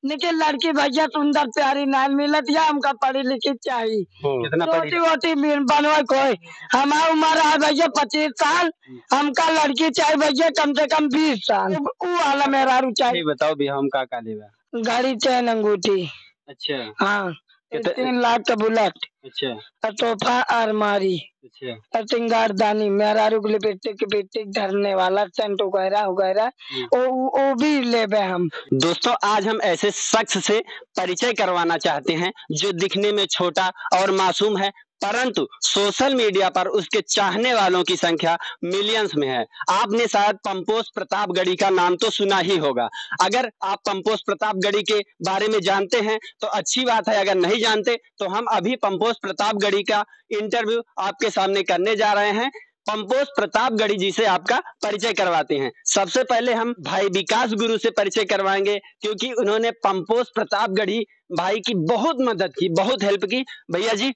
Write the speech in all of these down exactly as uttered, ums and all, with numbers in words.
लेकिन लड़की भैया सुंदर प्यारी ना मिलत या, हमका पढ़ी लिखी चाहिए। हम्म। कितना पढ़ी? रोटी वोटी भी बनवा कोई, हमार उम्र है भैया पच्चीस साल, हमका लड़की चाहिए भैया कम से कम बीस साल, उ वाला मेहरारू चाहिए। ये बताओ भी हम का का लेबा? घड़ी, चेन, अंगूठी। अच्छा। हाँ, कित- तीन लाख का बुलेट। अच्छा। और तोहफा, अलमारी। अच्छा। और सिंगारदानी, मेहरारू के लिपस्टिक, लिपस्टिक धरने वाला, सेंट वगैरह, वगैरह, हम्म। वो, वो, वो भी लेबे हम। दोस्तों, आज हम ऐसे शख्स से परिचय करवाना चाहते हैं जो दिखने में छोटा और मासूम है, परंतु सोशल मीडिया पर उसके चाहने वालों की संख्या मिलियंस में है। आपने शायद पंपोज प्रतापगढ़ी का नाम तो सुना ही होगा। अगर आप पंपोज प्रतापगढ़ी के बारे में जानते हैं तो अच्छी बात है, अगर नहीं जानते तो हम अभी पंपोज प्रतापगढ़ी का इंटरव्यू आपके सामने करने जा रहे हैं। पंपोज प्रतापगढ़ी जी से आपका परिचय करवाते हैं। सबसे पहले हम भाई विकास गुरु से परिचय करवाएंगे, क्योंकि उन्होंने पंपोज प्रतापगढ़ी भाई की बहुत मदद की, बहुत हेल्प की। भैया जी।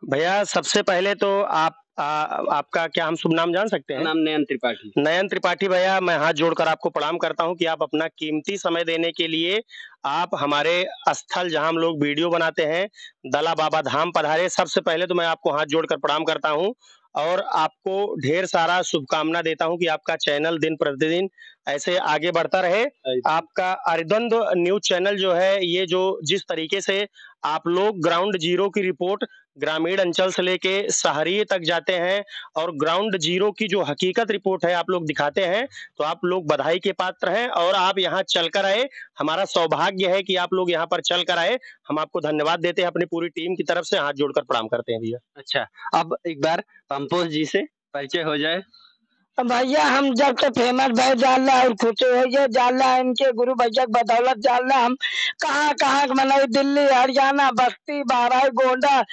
भैया, सबसे पहले तो आप, आ, आपका क्या हम शुभ नाम जान सकते हैं? नाम नयन त्रिपाठी। नयन त्रिपाठी भैया, मैं हाथ जोड़कर आपको प्रणाम करता हूं कि आप अपना कीमती समय देने के लिए आप हमारे स्थल, जहां हम लोग वीडियो बनाते हैं, दला बाबा धाम पधारे। सबसे पहले तो मैं आपको हाथ जोड़कर प्रणाम करता हूं और आपको ढेर सारा शुभकामना देता हूं कि आपका चैनल दिन प्रतिदिन ऐसे आगे बढ़ता रहे। आपका अरिद्वंद न्यूज चैनल जो है, ये जो जिस तरीके से आप लोग ग्राउंड जीरो की रिपोर्ट ग्रामीण अंचल से लेके शहरी तक जाते हैं और ग्राउंड जीरो की जो हकीकत रिपोर्ट है आप लोग दिखाते हैं, तो आप लोग बधाई के पात्र हैं और आप यहाँ चल कर आए। हमारा सौभाग्य है कि आप लोग यहाँ पर चल कर आए। हम आपको धन्यवाद देते हैं, अपनी पूरी टीम की तरफ से हाथ जोड़कर प्रणाम करते हैं भैया। अच्छा, अब एक बार पंपोज जी से परिचय हो जाए। भैया, हम जब से फेमस भए जाला और खुशी होइए जाला, इनके गुरु भैया के बदौलत जाला। हम कहाँ कहाँ के मनई, दिल्ली, हरियाणा, बस्ती, बाराई, गोंडा,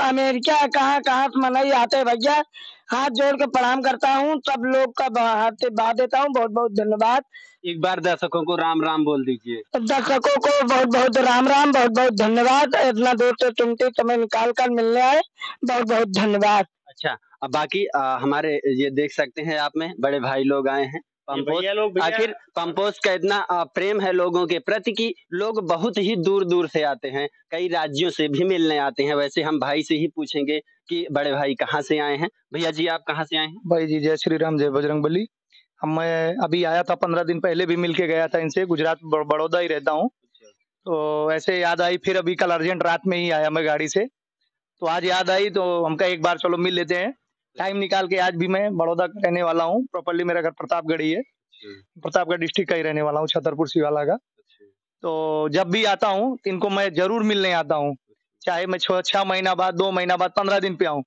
अमेरिका, कहाँ कहाँ से मनई आते भैया। हाथ जोड़ के प्रणाम करता हूँ, सब लोग का बा-, हाथ से बा देता हूँ। बहुत बहुत धन्यवाद। एक बार दर्शकों को राम राम बोल दीजिए। दर्शकों को बहुत बहुत राम राम, बहुत बहुत धन्यवाद, इतना दूर से कीमती समय निकाल कर मिलने आए, बहुत बहुत धन्यवाद। अच्छा, अब बाकी, अ, हमारे ये देख सकते हैं आप में बड़े भाई लोग आए हैं। ये पंपोज, भैया लोग, भैया। आखिर पंपोज का इतना, अ, प्रेम है लोगों के प्रति कि लोग बहुत ही दूर दूर से आते हैं, कई राज्यों से भी मिलने आते हैं। वैसे हम भाई से ही पूछेंगे कि बड़े भाई कहाँ से आए हैं। भैया जी, आप कहाँ से आए हैं? भाई जी, जय श्री राम, जय बजरंग बली। हम, मैं अभी आया था, पन्द्रह दिन पहले भी मिलके गया था इनसे, गुजरात ब-, बड़ौदा ही रहता हूँ। अच्छा। तो ऐसे याद आई, फिर अभी कल अर्जेंट रात में ही आया मैं गाड़ी से। तो आज याद आई तो हमका एक बार चलो मिल लेते हैं। टाइम निकाल के, आज भी मैं बड़ौदा का रहने वाला हूँ, प्रॉपरली मेरा घर प्रतापगढ़ ही है। अच्छा। प्रतापगढ़ डिस्ट्रिक्ट का ही रहने वाला हूँ, छतरपुर सिवाला का। अच्छा। तो जब भी आता हूँ, इनको मैं जरूर मिलने आता हूँ, चाहे मैं छह, छह महीना बाद, दो महीना बाद, पन्द्रह दिन पे आऊँ,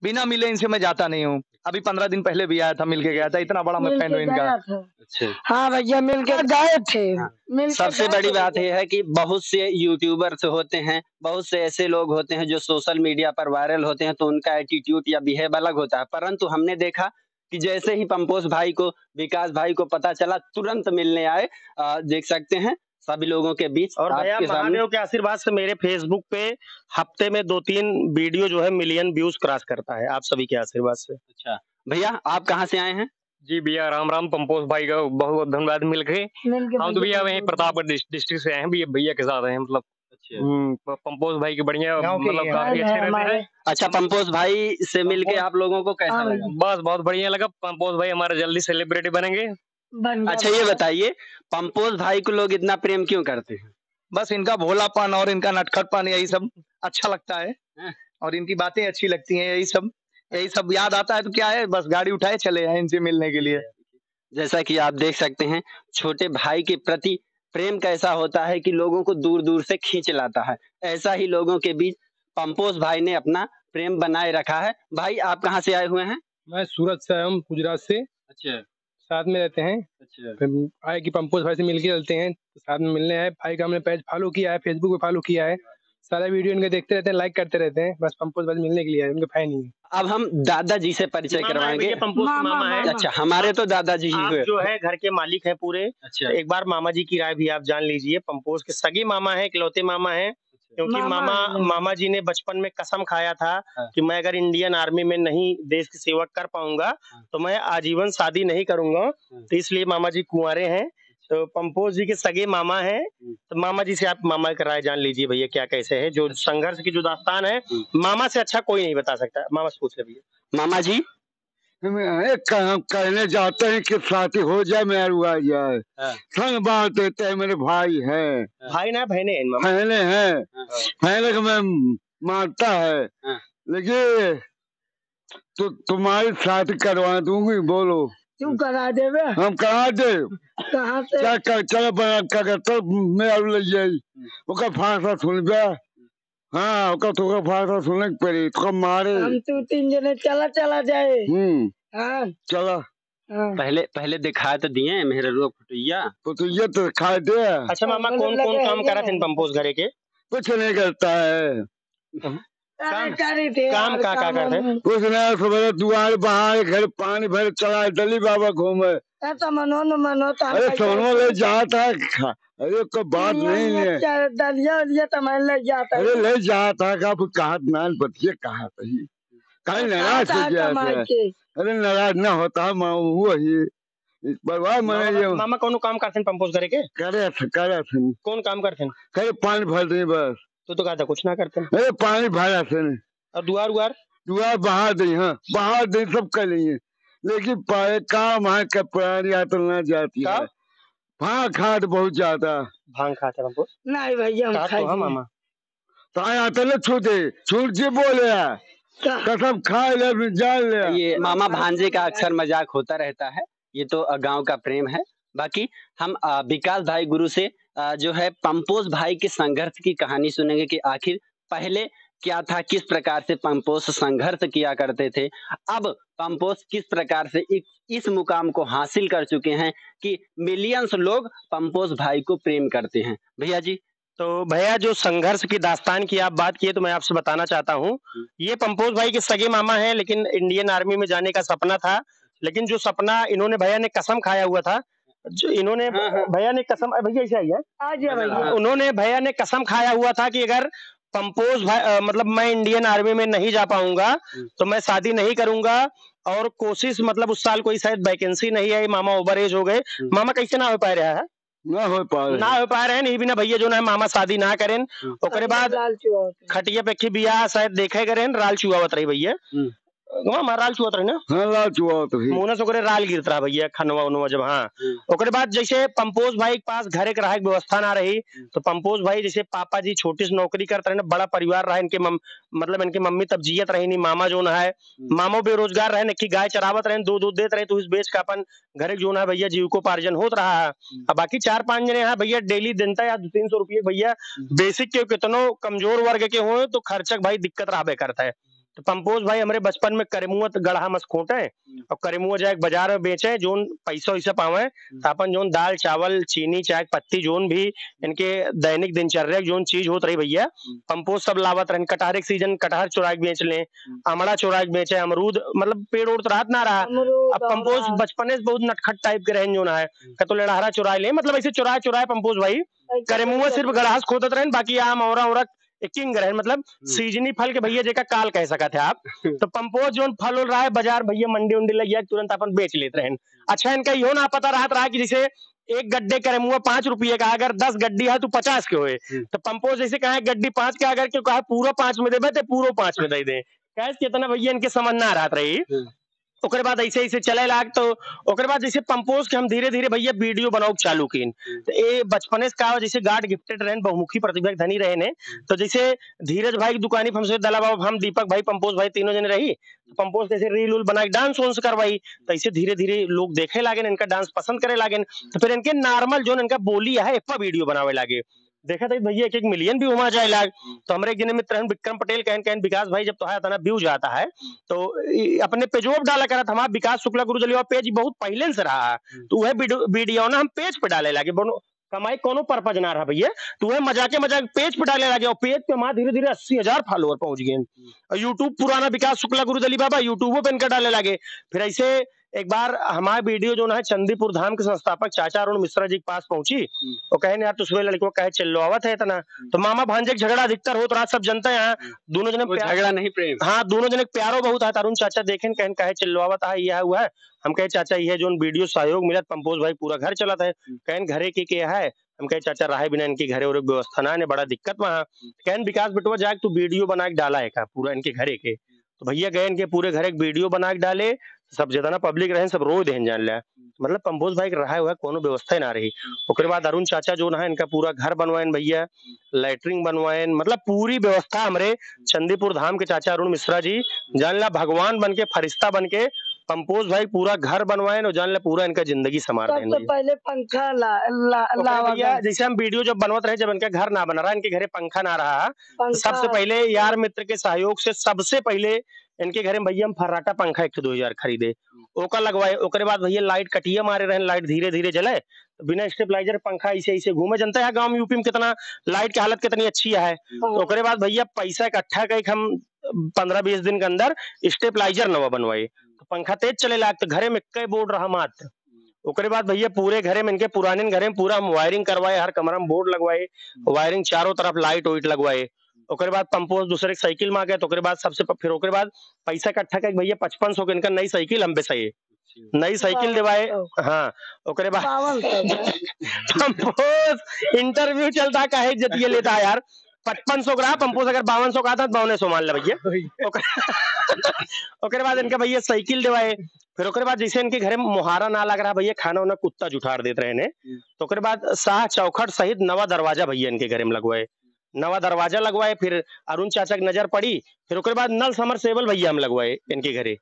बिना मिले इनसे मैं जाता नहीं हूँ। अभी पन्द्रह दिन पहले भी आया था, मिल के गया था, इतना बड़ा मैं मिल फैन के हूँ इनका। गया था। अच्छा। हाँ भैया, मिल के गए थे। हाँ। मिल के सबसे गए बड़ी थे बात भैया। ये है कि बहुत से यूट्यूबर्स होते हैं, बहुत से ऐसे लोग होते हैं जो सोशल मीडिया पर वायरल होते हैं, तो उनका एटीट्यूड या बिहेव अलग होता है, परंतु हमने देखा कि जैसे ही पंपोज भाई को, विकास भाई को पता चला, तुरंत मिलने आए। अ, देख सकते हैं सभी लोगों के बीच और भैया, आपके सामने। महादेव के आशीर्वाद से मेरे Facebook पे हफ्ते में दो तीन वीडियो जो है मिलियन व्यूज क्रॉस करता है, आप सभी के आशीर्वाद से। अच्छा भैया, आप कहाँ से आए हैं? जी भैया, राम राम। पंपोज भाई का बहुत बहुत धन्यवाद मिल के। मिल के हम तो भैया भैया वहीं बहुत प्रतापगढ़ डिस-, डिस्ट्रिक्ट से आए हैं भैया, भैया के साथ हैं, मतलब। अच्छा। हम्म, प-, पंपोज भाई के बढ़िया, गाँव के मतलब ही हैं। काफी अच्छे रहते हैं। अच्छा, पंपोज भाई से मिलके पंपोज आप लोगों को कैसा हाँ। लगा? बस बहुत बढ़िया लगा। पंपोज भाई हमारे जल्दी सेलिब्रिटी बनेंगे। बन गया अच्छा, ये भैया। बताइए, पंपोज भाई को लोग इतना प्रेम क्यों करते हैं? बस इनका भोलापन और इनका नटखटपन, यही सब अच्छा लगता है। हाँ। और इनकी बातें अच्छी लगती हैं, यही सब, यही सब याद आता है तो क्या है, बस गाड़ी उठाए चले आए इनसे मिलने के लिए। जैसा कि आप देख सकते हैं, छोटे भाई के प्रति प्रेम कैसा होता है कि लोगों को दूर-दूर से खींच लाता है। ऐसा ही लोगों के बीच पंपोज भाई ने अपना प्रेम बनाए रखा है। भाई, आप कहाँ से आए हुए हैं? मैं सूरत से आया हूँ, गुजरात से। अच्छा। साथ में रहते हैं। अच्छा। फिर आए कि पंपोज भाई से मिलके चलते हैं, तो साथ में मिलने आए। भाई का हमने पेज फॉलो किया है, Facebook पे फॉलो किया है, सारा वीडियो इनका देखते रहते हैं, लाइक करते रहते हैं। बस पंपोज भाई से मिलने के लिए आए, उनके फैन ही हैं। अब हम दादाजी से परिचय मामा है करवाएंगे। भैया, पंपोज के मामा, मामा है। मामा। अच्छा, हमारे तो दादाजी ही आप हुए। जो है घर के मालिक हैं पूरे। अच्छा। तो एक बार मामा जी की राय भी आप जान लीजिए। पंपोज के सगे मामा हैं, इकलौते मामा हैं, क्योंकि मामा मामा, है। मामा जी ने बचपन में कसम खाया था हाँ। कि मैं अगर इंडियन आर्मी में नहीं देश की सेवा कर पाऊंगा, हाँ। तो मैं आजीवन शादी नहीं करूंगा। हाँ। तो इसलिए मामा जी कुंवारे हैं। तो पंपोज जी के सगे मामा हैं, हम्म। तो मामा जी से आप मामा का राय जान लीजिए भैया, क्या कैसे है, जो संघर्ष की जो दास्तान है, हम्म। मामा से अच्छा कोई नहीं बता सकता। मामा से पूछ ले भैया। मामा जी। हम एक काम कहने जाते हैं कि शादी हो जाए, मेहरारू आ जाए। हाँ। संग बांध देते हैं, मेरे भाई हैं। हाँ। भाई ना, बहने हैं मामा। बहने हैं। हाँ। बहने को मैं मानता है। हाँ। लेकिन तो तुम्हारी शादी करवा दूंगी, बोलो। तू करा देबे? हम करा दे। कहाँ से? क्या कर, चलो बना, क्या कर, तो मेहरारू ले जाई। ओकर भाषा सुनबे। हाँ, ओकर तो, ओकर भाषा सुने के पड़ी, तो मारे। हम तू तीन जने चला, चला जाए। हम्म। हाँ। चला। हाँ। पहले, पहले दिखा तो दिए मेहरारू फोटोइया। फोटोइया तो दिखा दे। अच्छा मामा, बोले कौन, कौन लगे काम हैं करा ये। थे पंपोज घरे के? कुछ नहीं करता है। अरे काम, करी थे काम यार, का, का काम करते हैं? हम कुछ नहीं, सुबह दुआर बहार, घर पानी भर, चला डली बाबा घूमे। ए, तो मनो न मनो, तो हम अरे, कैसे सोनवा ले जाता है, खा-, अरे, कोई बात नहीं है। अच्छा, दलिया उलिया तो मैं ले जाता अरे, हूँ। ले जाता है, का अब कहा नान बतिया कहा सही। काहे तो नाराज हो जाता गया कमाई है? के। अरे, नाराज ना होता, माँ, वो ही। इस बार वाह, मामा, मने ये मामा कौनो काम करथन पंपोज घरे के? करे थ-, करे थन। कौन काम करथन? करे पानी भर दे बस। तू तो कहता कुछ ना करथन। अरे पानी भरा थन। और दुआर उआर? दुआर बहार दे, हाँ, बहार दे सब कर लेंगे। लेकिन पाए काम है के पुरानी आदत ना जाती का? है। भांग खात बहुत ज्यादा। भांग खात है पंपोज? नहीं भैया, हम कहा तो खाई हाँ नहीं। मामा। ताया तले छूटे, छूट जे बोले आ। का? कसम खाए ले, अपने जान ले आ। ये मामा भांजे का अक्सर मजाक होता रहता है, ये तो, अ, गाँव का प्रेम है। बाकी हम, अ, विकास भाई गुरु से, अ, जो है पंपोज भाई के संघर्ष की कहानी सुनेंगे कि आखिर पहले क्या था, किस प्रकार से पंपोज संघर्ष किया करते थे, अब पंपोज किस प्रकार से इ-, इस मुकाम को हासिल कर चुके हैं कि millions लोग पंपोज भाई को प्रेम करते हैं। भैया जी, तो भैया, जो संघर्ष की दास्तान की आप बात किए, तो मैं आपसे बताना चाहता हूँ, हम्म। ये पंपोज भाई के सगे मामा हैं, लेकिन Indian Army में जाने का सपना था, लेकिन जो सपना इन्होंने, भैया ने कसम खाया हुआ था, जो इन्होंने, हाँ, हाँ। भैया ने कसम, अरे भैया, ऐसे आइए। आ गया भैया। हाँ। उन्होंने, भैया ने कसम खाया हुआ था कि अगर पंपोज भाई, अ, मतलब, मैं Indian Army में नहीं जा पाऊंगा, हम्म। तो मैं शादी नहीं करूंगा। और कोशिश, मतलब, उस साल कोई शायद vacancy नहीं आई, मामा over age हो गए। हम्म। मामा, कैसे ना हो पाए रहा है? ना हो पाए रहे। ना हो पाए रहे, नहीं बिना भैया जो ना मामा शादी ना करेन। हम्म। ओकरे बाद लाल चुआवत रहे। खटिया पे की बियाह शायद देखे गए रहन, लाल चुआवत रही भैया। हम्म। मामा लाल चुआवत रही ना? हाँ, लाल चुआवत रही। मुंह से ओकरे लाल गिरत रहा भैया, खनवा उनवा जब, हाँ। हम्म। ओकरे बाद जैसे पंपोज भाई के पास घरे के रहे के व्यवस्था ना रही, हम्म। तो पंपोज भाई जैसे पापा जी छोटी सी नौकरी करत रहे ना, बड़ा परिवार रहा इनके मम-, मतलब इनके मम्मी तब जियत रही नहीं, मामा जो ना है, हम्म। मामो बेरोजगार रहे, एक गाय चरावत रहे, दूध, दूध देत रहे, तो इस बेच के अपन घरे के जो ना है भैया जीविकोपार्जन होत रहा है। हम्म। अब बाकी चार पांच जने हैं भैया, daily देनता या दो तीन सौ रुपये भैया, हम्म। Basic के कितनो कमजोर वर्ग के होए तो खर्चा के भाई दिक्कत रहबे करता है। तो पंपोज भाई हमरे बचपन में करेमुआ त गड़हा मस खोटे हम्म। और करेमुआ जाए के बाजार में बेचे, जोन पैसा वैसा पावे, हम्म। तो अपन जोन दाल चावल चीनी चाय के पत्ती जोन भी इनके दैनिक दिनचर्या के जोन चीज होत रही भैया, हम्म। पंपोज सब लावत रहन। कटहर एक season कटहर चुरा के बेच लें, हम्म। अमड़ा चुरा के बेचे, अमरूद, मतलब, पेड़ ओड़ तो रहत ना रहा। अमरूद, अब पंपोज अमड़ा। बचपने से बहुत नटखट type के रहन जो ना है, हम्म। कह तो लड़हरा चुराए ले, मतलब, ऐसे चुराए चुराए पंपोज भाई ऐसे करेमुआ करके सिर्फ गड़हास खोदत रहन, बाकी आम, औरा, औरा एक king रहन, मतलब, हम्म। Seasony फल के भैया जेका काल कह सकत है आप। तो पंपोज जोन फल उल रहा है बाजार भैया मंडी उंडी लग गया, तुरंत अपन बेच लेत रहन। अच्छा, इनका इहो ना पता रहत रहा कि जैसे एक गड्ढे करेमुआ पाँच रुपये का, अगर दस गड्ढी है तो पचास के होए। हम्म। तो पंपोज जैसे कहा, "एक गड्ढी पाँच के, अगर क्यों कहा पूरा पाँच में देबे, तो पूरा पाँच में दे दे।" कहे कितना भैया इनके समझ ना रहत रही। हम्म। ओकरे बाद ऐसे, ऐसे चले लाग, तो ओकरे बाद जैसे पंपोज के हम धीरे, धीरे भैया video बनाओ चालू कीन। हम्म। तो ए बचपने से का, जैसे God gifted रहन, बहुमुखी प्रतिभा के धनी रहन है। हम्म। तो जैसे धीरज भाई की दुकानी पर हमसे दला बाबा, हम दीपक भाई, पंपोज भाई तीनों जने रही। तो पंपोज कैसे reel उल बनाई, dance वांस करवाई, तो ऐसे धीरे धीरे लोग देखे लागेन, इनका dance पसंद करे लागेन। तो फिर इनके normal जोन इनका बोली है, एप्पा video बनावे लागे। देखा था भैया एक एक million भी हुआ जाए लाग। तो हमरे एक जने मित्र हैं विक्रम पटेल, कहन कहन, "विकास भाई, जब तोहार इतना view जाता है तो ई अपने पेजवा पे डाला करत, हमारा विकास शुक्ला गुरु जलिया page बहुत पहले से रहा है, तो वह video, video ना हम page पे डाले लागे।" बोलो, कमाई कोनो purpose ना रहा भैया, तो वह मजाके मजाक page पे डाले लागे और page पे हमारा धीरे धीरे अस्सी हजार follower पहुंच गए। और YouTube पुराना विकास शुक्ला गुरु दली बाबा YouTube पे इनका डाले लागे। फिर ऐसे एक बार हमार वीडियो जौन है चंदीपुर धाम के संस्थापक चाचा अरुण मिश्रा जी के पास पहुंची, हम्म। वो कहे, "यार, तुसवे लड़को कहे चिल्लवावत है इतना?" हम्म। तो मामा भांजे के झगड़ा अधिकतर होत रहा, सब जनता है यहाँ। हम्म। दोनों जने वो प्यार झगड़ा नहीं, प्रेम। हाँ, दोनों जने के प्यारो बहुत है। तो अरुण चाचा देखेन, कहेन, "काहे चिल्लवावत है, यह हुआ है?" हम कहे, "चाचा, यह जौन वीडियो सहयोग मिलत पंपोज भाई, पूरा घर चलत है।" हम्म। कहेन, "घरे के के है?" हम कहे, "चाचा, रहे बिना इनके घरे और एक व्यवस्था ना है, बड़ा दिक्कत वहाँ।" हम्म। कहेन, "विकास बेटवा, जाके तू वीडियो बना के डाला है का पूरा इनके घरे के?" तो भैया गए इनके पूरे घरे के वीडियो बना के डाले, सब जितना पब्लिक रहेन, सब रो देहेन जान लिया। हम्म। मतलब, पंपोज भाई के रहा हुआ कोनो व्यवस्था ही ना रही। हम्म। ओकरे बाद अरुण चाचा जौन है, इनका पूरा घर बनवाएन भैया, लैट्रिन बनवाएन, मतलब, पूरी व्यवस्था हमरे चंदीपुर धाम के चाचा अरुण मिश्रा जी, जान ला, भगवान बन के, फरिश्ता बन के, पंपोज भाई पूरा घर बनवाएन और जान ला, पूरा इनका जिंदगी संवार देन सबसे भैया। पहले पंखा ला, ला, ओकरे लावा भैया, था। जैसे हम वीडियो जब बनवत रहे, जब इनका घर ना बना रहा, इनके घरे पंखा ना रहा, तो पंखा सबसे पहले यार मित्र के सहयोग से सबसे पहले इनके घरे में भैया हम फर्राटा पंखा एक ठो दो हजार खरीदे, ओका लगवाए। ओकरे बाद भैया लाइट कटिया मारे रहेन, लाइट धीरे धीरे जले, तो बिना स्टेबलाइजर पंखा ऐसे ऐसे घूमे। जनता है गाँव में, यूपी में कितना लाइट की हालत कितनी अच्छी है। हाँ। तो ओकरे बाद भैया पैसा इकट्ठा कइके हम पन्द्रह बीस दिन के अंदर स्टेबलाइजर नवा बनवाए, तो पंखा तेज चले लाग, तो घरे में इक्के बोर्ड रहा मात्र। ओकरे बाद भैया पूरे घरे में, इनके पुराने घरे में पूरा हम वायरिंग करवाए, हर कमरा में बोर्ड लगवाए, वायरिंग चारों तरफ लाइट वाइट लगवाए। ओकरे बाद पंपोज दूसरे के साइकिल मांगे, तो ओकरे बाद सबसे प-, फिर ओकरे बाद पैसा इकट्ठा करके भैया पचपन सौ के इनका नई साइकिल हम बेचाए, अच्छा। नई साइकिल बावन सौ। दिवाए। हाँ, ओकरे बाद बावन सौ। पंपोज इंटरव्यू चलता, काहे इज्जत ये लेता है यार? पचपन सौ का रहा, पंपोज अगर बावन सौ का आता तो बावने सौ मान ले भैया। वही। ओकर-, ओकरे बाद इनका भैया साइकिल दिवाए, फिर ओकरे बाद जैसे इनके घरे में मोहारा ना लग रहा भैया, खाना उना कुत्ता जुठार देत रहे ने, हम्म। तो ओकरे बाद साह चौखट सहित नवा दरवाजा भैया इनके घरे में लगवाए, नवा दरवाजा लगवाए, फिर अरुण चाचा के नजर पड़ी, फिर ओकरे बाद नल समरसेबल भैया हम लगवाए इनके घरे,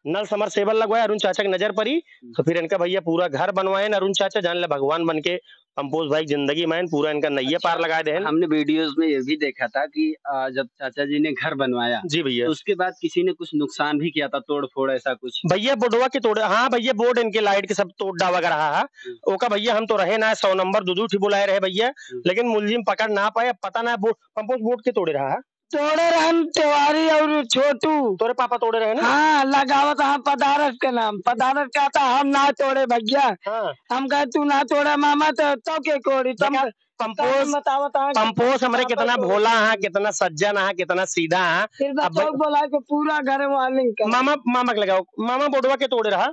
नल समरसेबल लगवाए, अरुण चाचा के नजर पड़ी, तो फिर इनका भैया पूरा घर बनवाए न अरुण चाचा, जान ले भगवान बन के पंपोज भाई की जिंदगी में पूरा इनका नैया अच्छा, पार लगा देहेन। हमने वीडियोज़ में ये भी देखा था कि, अ, जब चाचा जी ने घर बनवाया, जी भैया। तो उसके बाद किसी ने कुछ नुकसान भी किया था, तोड़ फोड़ ऐसा कुछ? भैया बोर्डवा के तोड़े, हाँ भैया, बोर्ड इनके लाइट के सब तोड़ डावा रहा है। हम्म। ओका भैया हम तो रहे ना, सौ नंबर दू दू ठी बुलाए रहे भैया, हम्म। लेकिन मुलजिम पकड़ ना पाए। अब पता ना बो-, पंपोज बोर्ड के तोड़े रहा है। तोड़े रहन तिवारी और छोटू। तोरे पापा तोड़े रहे ना? हाँ, लगावत हाँ पदारस के नाम। पदारस कहता हम ना तोड़े भैया। हाँ। हम कहे तू ना तोड़े मामा तो, तो के कोड़ी? तब देखा, हम, तब हम पंपोज, बतावत हाँ कि पंपोज हमरे पापा कितना तोड़े। भोला हाँ, कितना सज्जन हाँ, कितना सीधा हाँ। फिर अब बच्चों को बुला के पूरा घर वार्निंग कर। मामा, मामा के लगाओ, मामा बोर्डवा के तोड़े रहा?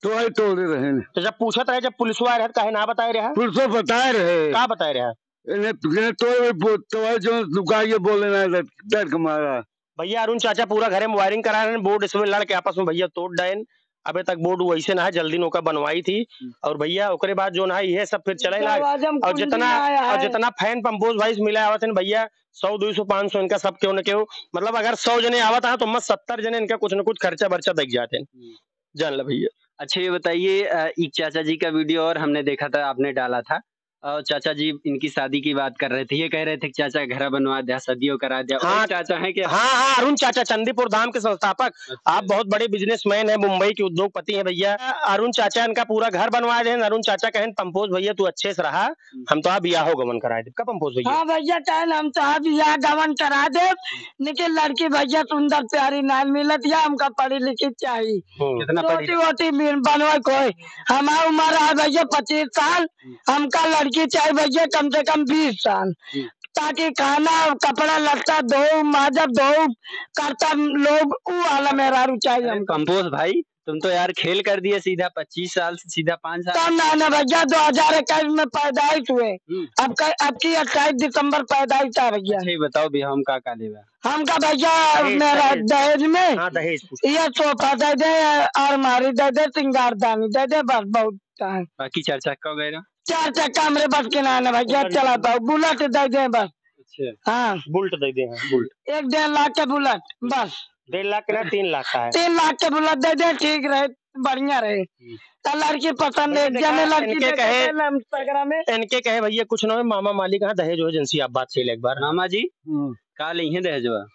तो आई तोड़े रहे ने। तो जब पूछत रहे, जब पुलिसवा आए रहे, तो काहे ना बताए रहे? पुलिसवा बताए रहे। का बताए रहे? इन्हें, इन्हें तो वो बो-, तो जो लुका के बोले ना, डर, डर के मारा। भैया अरुण चाचा पूरा घरे में वायरिंग करा रहे हैं, बोर्ड इसमें लड़ के आपस में भैया तोड़ डायन। अबे तक बोर्ड वैसे ना है, जल्दी नौका बनवाई थी। हम्म। और भैया ओकरे बाद जो ना है, ये सब फिर चले लाग। दरवाजा में और कुंडी जितना, ना आया और है। जितना फैन पंपोज भाई से मिला आवत है ना भैया, सौ, दो सौ, पाँच सौ इनका सब केहू न केहू, मतलब अगर सौ जने आवत हैं तो मत सत्तर जने इनका कुछ न कुछ खर्चा बर्चा देख जाते हैं। हम्म। जान ला भैया। अच्छा ये बताइए, अ, एक चाचा जी का वीडियो और हमने देखा था, आपने डाला था, अ, चाचा जी इनकी शादी की बात कर रहे थे, ये कह रहे थे कि चाचा घरा बनवा दिया, शादियों करा दिया, वही हाँ, चाचा हैं क्या? हाँ, हाँ, अरुण चाचा चंदीपुर धाम के संस्थापक। अच्छा। आप बहुत बड़े बिजनेसमैन हैं, मुंबई के उद्योगपति हैं भैया। अरुण चाचा इनका पूरा घर बनवा देन। अरुण चाचा कहेन, "पंपोज भैया तू अच्छे से रहा, हम्म। हम तोहार बियाहो गवन कराए देब।" का पंपोज भैया? हाँ भैया, कहेन हम तोहार बियाह गवन करा देब, लेकिन लड़की भैया सुंदर प्यारी ना मिलत या, हमका पढ़ी लिखी चाहिए। हम्म। कितना पढ़ी? रोटी वोटी भी बनवे कोई। हमार उम्र है भैया पच्चीस साल, हम्म। हमका लड़की चाहिए भैया कम से कम बीस साल, हम्म। ताकि खाना, कपड़ा लत्ता धो, माजब धो, करता लोग, ऊ वाला मेहरारू चाहिए अरे हमका। कंपोज भाई, तुम तो यार खेल कर दिए, सीधा पच्चीस साल से सीधा पाँच साल। तब ना, ना भैया, दो हजार इक्कीस में पैदाइश हुए। हम्म। अब क-, अब की अट्ठाईस दिसंबर पैदाइश था भैया। अच्छा, ये बताओ भैया, हम का का लेबा? हमका भैया, दहेज, मेरा दहेज। दहेज में हाँ, दहेज पूछ। ये सोफा दे दे, अलमारी दे दे, सिंगारदानी दे दे, बस बहुत है। बाकी चार चक्का वगैरह? चार चक्का हमरे बस के ना है ना भैया, चला पाओ, बुलेट दे दे बस। अच्छा। हाँ। बुलेट दे दे, हाँ, बुलेट। एक डेढ़ लाख के बुलेट, बस। डेढ़ लाख के ना, तीन लाख का है। तीन लाख के बुलेट दे दे, ठीक रहे, बढ़िया रहे। हम्म। तो लड़की पसंद है, भैया, एक जने देखा, लड़की इनके देखे कहे, थे ना Instagram में। इनके कहे भैया कुछ ना हो, मामा मालिक हाँ दहेज वहेज इनसे आप बात कइले एक बार। मामा जी, हम्म। का लेइहे दहेजवा?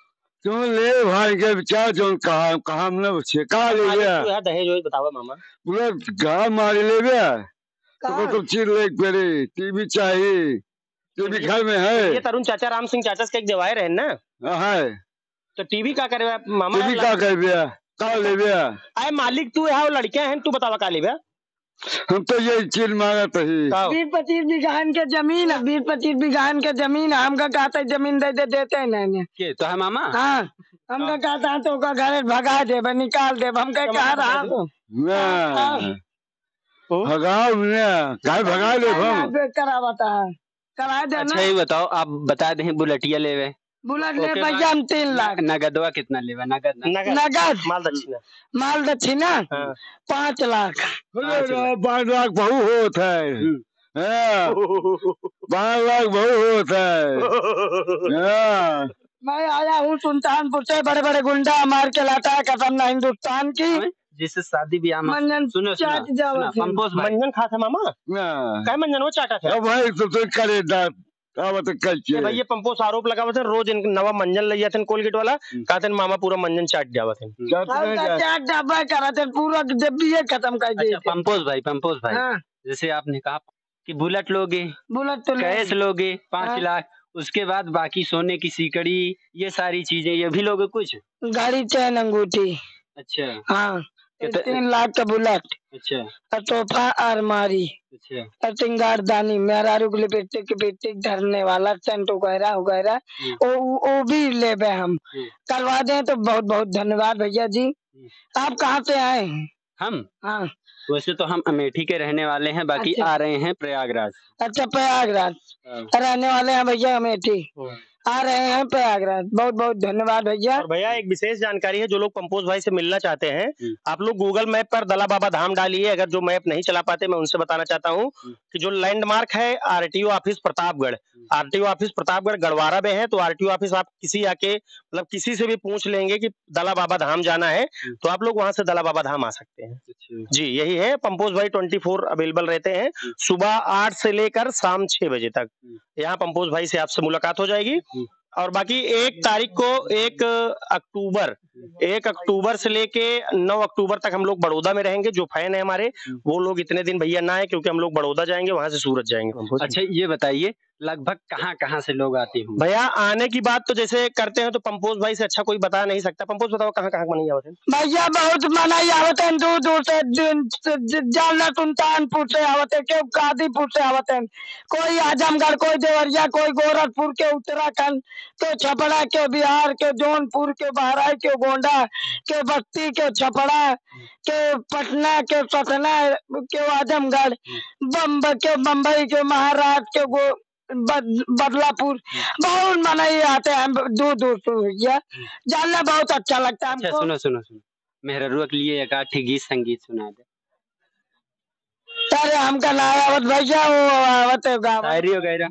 क्यों ले भाई के विचार जोन कहा, कहा हमने पूछे, का ले मालिक लिया? तू यहाँ दहेज वहेज बतावा मामा। पूरा गाँव मारी ले गया। तो का? तो चीज ले पड़े, टीवी चाहिए, टीवी ये, घर में है। ये तरुण चाचा राम सिंह चाचा से कहीं देवाए रहे ना? हाँ, है। तो टीवी का करे मामा? टीवी का कर दिया? का लेबे? आए मालिक तू है, लड़के हैं, तू बतावा का लेबे? हम तो यही चीज मांगत ही। का? बीस पच्चीस बीघान के जमीन, बीस पच्चीस बीघान के जमीन, हमका कहते जमीन दे दे, देते नहीं ने। के तो है मामा? हाँ, हमका हाँ। कहता तो ओका घर भगा देबे, निकाल देबे, हमका तो कहा मामा रहा भगा तो। ना। हाँ। ओ? भगाओ ना, काहे भगा लेब हम? करावता है, करा देना। अच्छा, ये बताओ, आप बता दें, बुलेटिया लेवे। बुलेट ले ओके, भैया, हम तीन लाख। नगदवा कितना लेवे? नगद, नगद। नगद। नगद। माल दक्षिणा। माल दक्षिणा? हाँ। पाँच लाख। अरे, पाँच लाख। पाँच लाख बहुत होत है। हम्म। हाँ। पाँच लाख बहुत होत है। हाँ। मैं आया हूँ सुल्तानपुर से, बड़े बड़े गुंडा मार के लाता है कसम ना हिंदुस्तान की। हाँ, जैसे शादी ब्याह में मंजन सुनो, सुनो, चाट जावत सुनो, है। पंपोज भाई। मंजन खात है मामा? हाँ। काय मंजन वो चाटा था? अब भाई तो, तो करे दांत, अब तो कल ए के। भाई, ये पंपोज आरोप लगावत है, रोज इनके नवा मंजन ले जाते हैं कोलगेट वाला, हम्म। कहते हैं मामा पूरा मंजन चाट जावत है। चाट और नहीं का जाए। चाट डब्बा करत है, पूरा जब भी ये खत्म कर अच्छा, देते हैं। पंपोज भाई, पंपोज भाई, हाँ। जैसे आपने कहा कि बुलेट लोगे, बुलेट तो लोगे। कैश लोगे पाँच हाँ। लाख, उसके बाद बाकी सोने की सीकड़ी, ये सारी चीजें, ये भी लोगे कुछ? घड़ी, चैन, अंगूठी। अच्छा। हाँ, कितने? तीन लाख का बुलेट। अच्छा। और तोहफा अलमारी। अच्छा। और सिंगारदानी, मेहरारू के लिपस्टिक, लिपस्टिक धरने वाला, सेंट वगैरह, वगैरह, हम्म। वो, वो भी लेबे हम। हम्म। करवा दें तो बहुत, बहुत धन्यवाद भैया जी। हम्म। आप कहाँ से आए हैं? हम? हाँ। वैसे तो हम अमेठी के रहने वाले हैं, बाकी अच्छा। आ रहे हैं प्रयागराज। अच्छा, प्रयागराज हाँ। रहने वाले हैं भैया अमेठी। हाँ। आ रहे हैं प्रयागराज। बहुत बहुत धन्यवाद भैया। और भैया, एक विशेष जानकारी है, जो लोग पंपोज भाई से मिलना चाहते हैं, हम्म। आप लोग Google Map पर दला बाबा धाम डालिए। अगर जो map नहीं चला पाते, मैं उनसे बताना चाहता हूँ हम्म। कि जो landmark है आरटीओ office प्रतापगढ़, हम्म। आरटीओ office प्रतापगढ़ गड़वारा में है, तो आरटीओ office आप किसी आके, मतलब, किसी से भी पूछ लेंगे कि दला बाबा धाम जाना है, हम्म। तो आप लोग वहां से दला बाबा धाम आ सकते हैं। अच्छा। जी, यही है, पंपोज भाई twenty four available रहते हैं, हम्म। सुबह आठ से लेकर शाम छह बजे तक। हम्म। यहाँ पंपोज भाई से आपसे मुलाकात हो जाएगी। हम्म। और बाकी एक तारीख को, एक अक्टूबर, हम्म। एक अक्टूबर से लेके नौ अक्टूबर तक हम लोग बड़ौदा में रहेंगे। जो fan है हमारे, हम्म। वो लोग इतने दिन भैया ना आए, क्योंकि हम लोग बड़ौदा जाएंगे, वहां से सूरत जाएंगे। अच्छा, ये बताइए, लगभग कहाँ-कहाँ से लोग आते होंगे? भैया, आने की बात तो जैसे करते हैं तो पंपोज भाई से अच्छा कोई बता नहीं सकता। पंपोज, बताओ, कहाँ-कहाँ के मनई आवत हैं? भैया, बहुत मनई आवत हैं दूर-दूर से, ज-, ज-, ज-, जालना सुल्तानपुर से आवत हैं, केहू कादीपुर से आवत हैं, कोई आजमगढ़, कोई देवरिया, कोई गोरखपुर, केहू उत्तराखंड, केहू छपरा, केहू बिहार, केहू जौनपुर, केहू बहराइच, केहू गोंडा, केहू बस्ती, केहू छपरा, केहू पटना, केहू सतना, केहू आजमगढ़, बम्ब-, केहू बम्बई, केहू महाराष्ट्र, केहू गो-, बद-, बदलापुर, हम्म। बहुत मनई आते हैं दूर दूर से भैया। हम्म। जानना बहुत अच्छा लगता है अच्छा, हमको। सुनो, सुनो, सुनो। मेहररुआ के लिए एक आध ठे गीत संगीत सुना दे। अरे, हमका ना आवत भैया, वो आवत है गावत। शायरी वगैरह।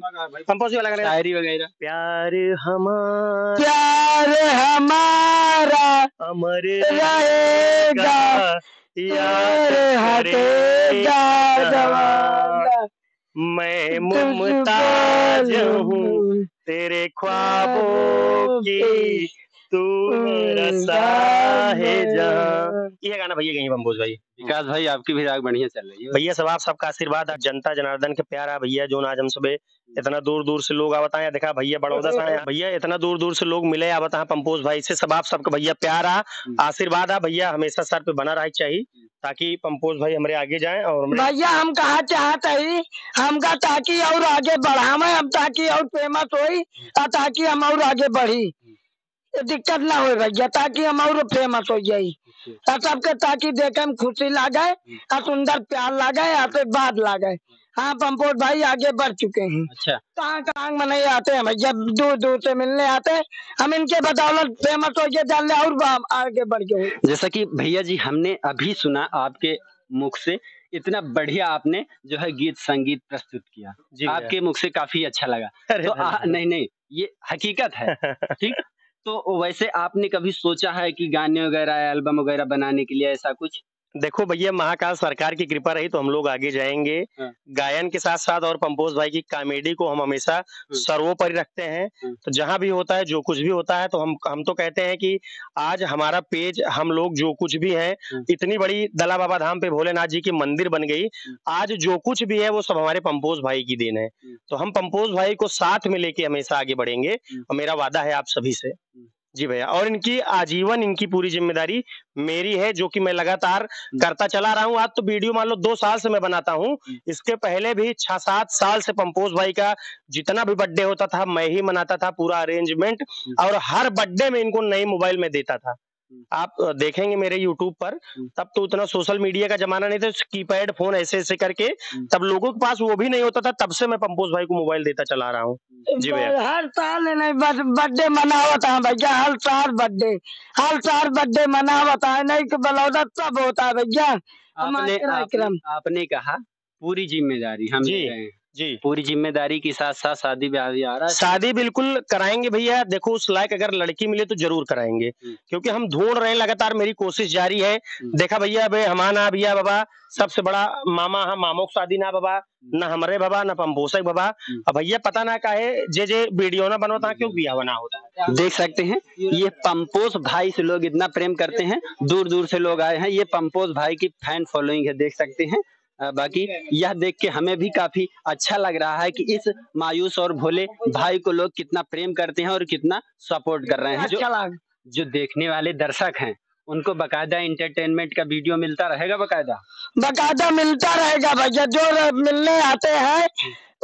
कंपोज वाला गाना। शायरी वगैरह। प्यार हमारा प्यार हमारा अमर रहेगा, रहेगा, याद याद हटेगा करेगा। जमाना। मैं मुमताज हूँ तेरे ख्वाबों की, तू मेरा शाहजहां। ये गाना भैया गई पंपोज भाई। विकास भाई, आपकी भी राग बढ़िया चल रही है। भैया, सब आप सबका आशीर्वाद, जनता जनार्दन के प्यार है भैया, जो आज हम सबे इतना दूर दूर से लोग आवत हैं। देखा भैया बड़ौदा से आए हैं। भैया, इतना दूर दूर से लोग मिले आवत हैं पंपोज भाई से। सब आप सबका भैया प्यार आ, हम्म। आशीर्वाद आ भैया, हमेशा सर पे बना रहे चाहिए, ताकि पंपोज भाई हमरे आगे जाएं और हमरे भैया, हम कहा चाहत हई, हमका ताकि और आगे बढ़ावे, हम ताकि और famous होई, आ ताकि हम और आगे बढ़ी। ये दिक्कत ना होए भैया, ताकि हम और famous हो जाई। अच्छा। आ सबके ताकि देखे में खुशी लागे, हम्म। आ सुंदर प्यार लागे, आशीर्वाद लागे। हाँ, पंपोज भाई आगे बढ़ चुके हैं। अच्छा। कहाँ, कहाँ मनई आते हैं भैया, दूर, दूर से मिलने आते हैं। हम इनके बदौलत famous हो गए, जान ले और बा-, आगे बढ़ गए। जैसा कि भैया जी, हमने अभी सुना आपके मुख से, इतना बढ़िया आपने जो है गीत संगीत प्रस्तुत किया। जी भैया। आपके मुख से काफी अच्छा लगा। अरे तो आ, धन्यवाद। नहीं, नहीं, ये हकीकत है, ठीक? तो वैसे आपने कभी सोचा है कि गाने वगैरह, album वगैरह बनाने के लिए ऐसा कुछ? देखो भैया, महाकाल सरकार की कृपा रही तो हम लोग आगे जाएंगे। हाँ। गायन के साथ-साथ और पंपोज भाई की comedy को हम हमेशा हम्म। सर्वोपरि रखते हैं। हम्म। तो जहाँ भी होता है, जो कुछ भी होता है, तो हम, हम तो कहते हैं कि आज हमारा page, हम लोग जो कुछ भी हैं, हम्म। इतनी बड़ी दला बाबा धाम पे भोलेनाथ जी की मंदिर बन गई। हम्म। आज जो कुछ भी है, वो सब हमारे पंपोज भाई की देन है। हम्म। तो हम पंपोज भाई को साथ में लेके हमेशा आगे बढ़ेंगे हम्म। और मेरा वादा है आप सभी से। हम्म। जी भैया, और इनकी आजीवन इनकी पूरी जिम्मेदारी मेरी है, जो कि मैं लगातार करता चला रहा हूँ। आज तो वीडियो मान लो दो साल से मैं बनाता हूँ, हम्म। इसके पहले भी छह सात साल से पंपोज भाई का जितना भी बर्थडे होता था, मैं ही मनाता था, पूरा अरेंजमेंट, हम्म। और हर बर्थडे में इनको नई मोबाइल में देता था। हम्म। आप, अ, देखेंगे मेरे YouTube पर, हम्म। तब तो उतना सोशल मीडिया का जमाना नहीं था, कीपैड फोन ऐसे ऐसे करके, हम्म। तब लोगों के पास वो भी नहीं होता था, तब से मैं पंपोज भाई को मोबाइल देता चला रहा हूँ। जी भैया। हर साल नहीं, बस बर्थडे मनावत है भैया, हर साल बर्थडे, हर साल बर्थडे मनावत है, नहीं कि बलौदा सब होता है भैया। आपने, हमारे आपने, कार्यक्रम। आपने कहा पूरी जिम्मेदारी हम जी, ले रहे हैं। जी। पूरी जिम्मेदारी के साथ साथ शादी ब्याह भी आ रहा है। शादी बिल्कुल कराएंगे भैया। देखो, उस लायक अगर लड़की मिले तो जरूर कराएंगे, हम्म। क्योंकि हम ढूंढ रहे हैं लगातार, मेरी कोशिश जारी है। हम्म। देखा भैया, अबे हमार ना भैया बाबा, सबसे बड़ा मामा है, मामो के शादी ना बाबा, हम्म। ना हमरे बाबा, ना पंपोसक बाबा। हम्म। अब भैया पता ना काहे जे जे वीडियो ना बनवत है, हम्म। क्यों बियाह ना होता है। देख सकते हैं, ये पंपोस भाई से लोग इतना प्रेम करते हैं, दूर दूर से लोग आए हैं। ये पंपोस भाई की फैन फॉलोइंग है, देख सकते हैं। अ, बाकी यह देख के हमें भी काफी अच्छा लग रहा है कि इस मायूस और भोले भाई को लोग कितना प्रेम करते हैं और कितना सपोर्ट कर रहे हैं। जो, अच्छा लगा। जो देखने वाले दर्शक हैं, उनको बाकायदा एंटरटेनमेंट का वीडियो मिलता रहेगा बाकायदा? बाकायदा मिलता रहेगा भैया, जो र-, मिलने आते हैं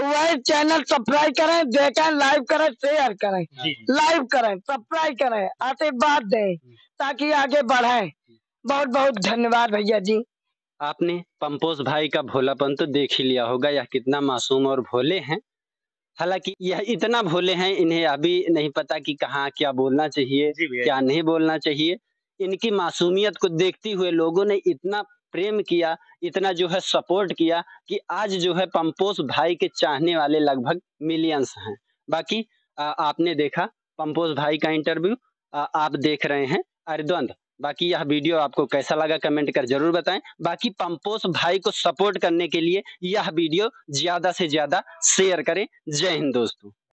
वही चैनल सब्सक्राइब करें, देखें, लाइव करें, शेयर करें, जी। लाइव करें, सब्सक्राइब करें, आशीर्वाद दें, ताकि आगे बढ़ें। बहुत बहुत धन्यवाद भैया जी। आपने पंपोस भाई का भोलापन तो देख ही लिया होगा, यह कितना मासूम और भोले हैं। हालांकि यह इतना भोले हैं, इन्हें अभी नहीं पता कि कहाँ क्या बोलना चाहिए, जी भैया। क्या नहीं बोलना चाहिए। इनकी मासूमियत को देखते हुए लोगों ने इतना प्रेम किया, इतना जो है सपोर्ट किया कि आज जो है पंपोस भाई के चाहने वाले लगभग मिलियंस हैं। बाकी, आ, आपने देखा पंपोस भाई का इंटरव्यू, आ, आप देख रहे हैं अरिद्वंद। बाकी यह वीडियो आपको कैसा लगा, कमेंट कर जरूर बताएं। बाकी पंपोस भाई को सपोर्ट करने के लिए यह वीडियो ज्यादा से ज्यादा शेयर करें। जय हिंद दोस्तों।